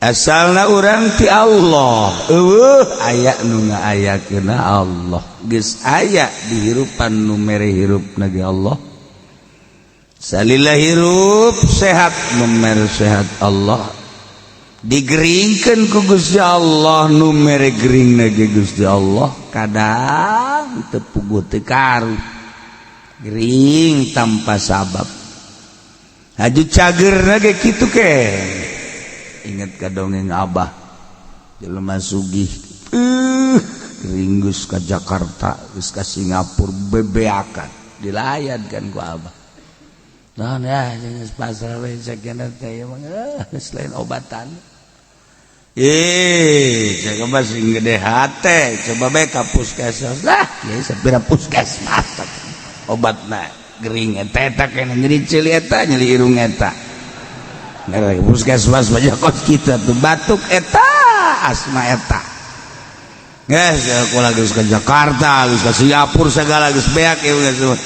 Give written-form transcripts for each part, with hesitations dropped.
Asalna urang ti Allah, eueuh aya nu ngaayakeun Allah. Geus aya dihirupan nu mere hirup na ge Allah. Salila hirup sehat, nu mere sehat Allah. Digeringkeun ku Gusti Allah, nu mere gering na ge Gusti Allah. Kadang teu puguh teu karu, gering tanpa sabab. Haju cager na ge kitu ke. Ingat ka dongeng Abah, jelema sugih, gering geus ka Jakarta, geus ka Singapura, bebeakan dilayan kan ku Abah. Naon ya, geus pasrah we cek teh mah, geus lain obatan. Eh, cek mah sing gede hate, coba bae ka puskesmas lah, ya sapira puskesmas obatna gering eta eta kena nyeri ceuli eta, nyeri irung eta. Puskesmas banyak kos kita tuh, batuk eta, asma eta. Geus aku lagi ke Jakarta, geus ke Singapura, segala geus beak ya geus.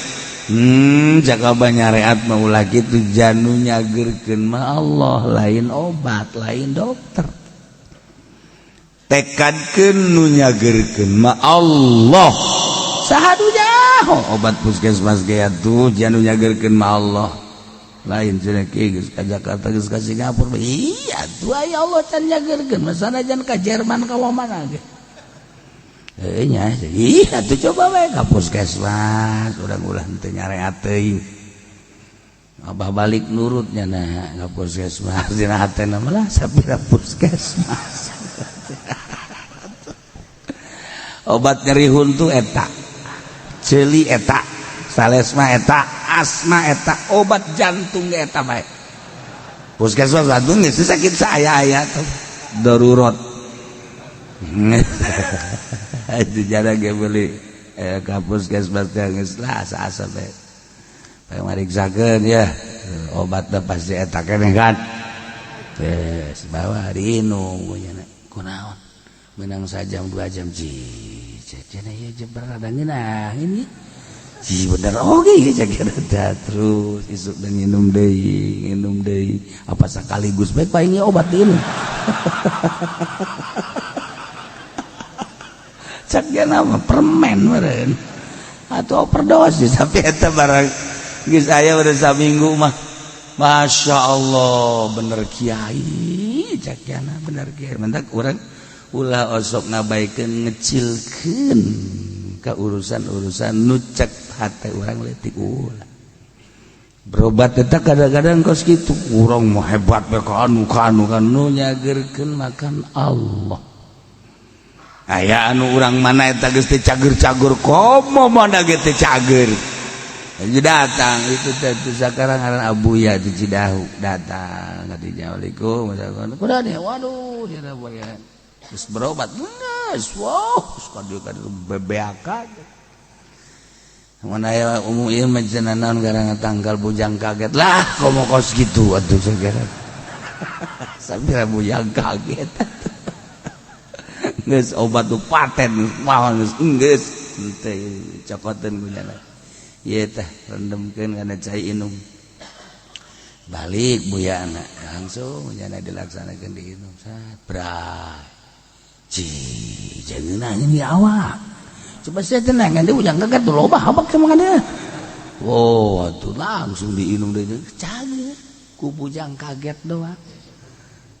Cak abah nyareat mah ulah kitu, janu nyageurkeun mah Allah, lain obat, lain dokter. Tekadkeun nu nyageurkeun mah Allah. Saha nu nyaho obat puskesmas ge atuh, janu nyageurkeun mah Allah. Lain cenah kieu geus ka Jakarta, geus ka Singapura, iya tuh aya Allah can nyageurkeun mah sanajan ka Jerman ka mana ge. Heuh nya, ih atuh coba we ka puskesmas, urang ulah teu nyareat teuing. Abah balik nurutnya nah ka puskesmas, dina hatena mah lah sapira puskesmas. Obat nyeri huntu eta, ceuli eta, salesma eta, asma eta, obat jantung ge eta bae. Puskesmas jantung geus sakit saya aya tuh darurat. Itu jarang ge beli ka puskesmas teh geus lah asa-asa bae. Bae mariksakeun ya, obatna pasti eta keneh kan. Geus bawa diinum nya kunaon. Menang sajam 2 jam ji cek cenah ieu jeber rada ngeunah ini. Ji bener oge cek cenah terus isuk dan nginum deui apa sekaligus bae paling obat diinum. Cek cenah mah permen meureun atau overdosis, tapi eta barang geus aya udah saminggu mah Masya Allah bener kiai cek cenah bener kiai. Mentak urang ulah osok ngabaikeun ngecilkeun ka urusan-urusan nu cek hate urang leutik ulah. Berobat eta kadang-kadang kos kitu urang mah hebat bae ka anu ka anu ka nu nyageurkeun makan Allah. Aya anu urang mana eta geus teu cager-cager komo mana ge teu cager. Jadi datang itu teh sakarang ngaran Abuya di Cidahu datang ka dinya, Assalamualaikum kuda nih, waduh dia boleh geus berobat geus wow geus ka dieu ka dieu bebeakan. Mun aya umum ieu mah cenah naon garang tanggal bujang kaget lah komo kos kitu atuh segera. Sampai bujang kaget. Geus obat tuh paten mah geus geus henteu cokoteun ku nyana. Ieu teh rendemkeun kana cai inum. Balik buyana langsung nyana dilaksanakeun diinum sat bray. Ci jangan ini awak. Coba saya tenang dia bujang kaget tuh loba habak sama dia. Oh, tuh langsung diinum deui cager. Ku bujang kaget doang.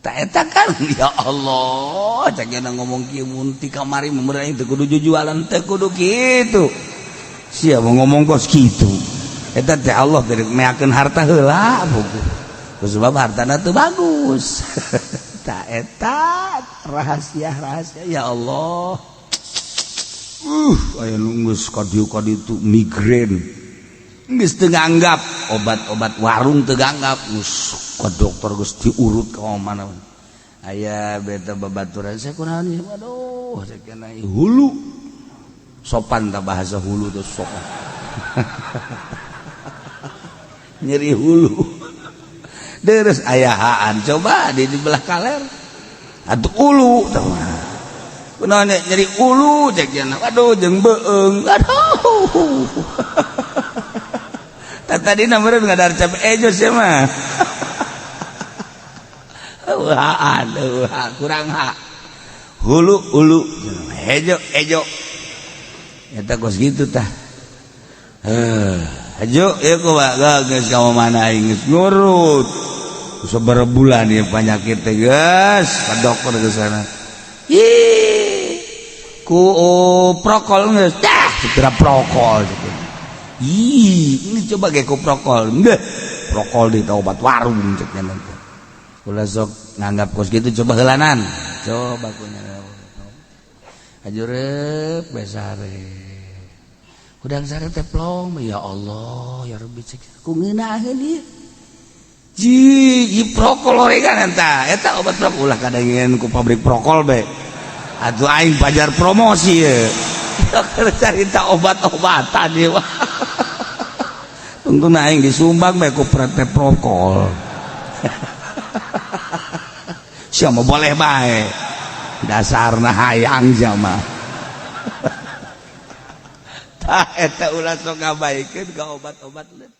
Tak eta kan ya Allah, cak ngomong kieu mun ti kamari meureun teu kudu jujualan teu kudu kitu. Sia mau ngomong kos kitu. Eta teh Allah teh meakeun harta heula buku. Sebab hartana teu bagus. Tak eta rahasia-rahasia ya Allah. Aya nu geus ka dieu ka ditu migrain. Geus teu nganggap obat-obat warung teu nganggap, geus ka dokter geus diurut ka mana. Aya beta babaturan saya kunaon ieu, waduh sakeuna hulu. Sopan tak bahasa hulu tuh sopan. Nyeri hulu. Terus ayahaan coba di belah kaler. Atuh ulu tah. Kunaon nyeri ulu cek cenah. Aduh jeung beung. Aduh. Tadi meureun ngadar cabe ejo sia mah. Eueuhan, kurang ha. Hulu hulu, hejo hejo. Eta kos kitu tah. Eh, hejo ieu kumaha geus ka mana aing geus ngurut. Sabaraha bulan ieu penyakit teh geus ka dokter geus sana. Ih, ku prokol geus. Dah, segera prokol gitu. Ih, ini coba ge ku prokol. Enggak. Prokol di obat warung cek nya teh. Ulah sok nganggap kos gitu, coba heulanan. Coba ku nya. Ajurep besare. Hudang sare teh plong, ya Allah, ya Rabbi, cek ku ngeunaheun ieu. Ji, ieu prokol oregan eta, eta obat prokol ulah kadangen ku pabrik prokol be. Atuh aing pajar promosi ye. Carita obat-obatan ieu mah. Tungtungna aing disumbang bae ku PT Prokol. Sia mah boleh bae. Dasarna hayang sia mah. Tah, eta ulah sok ngabaikeun ka obat-obat leutik.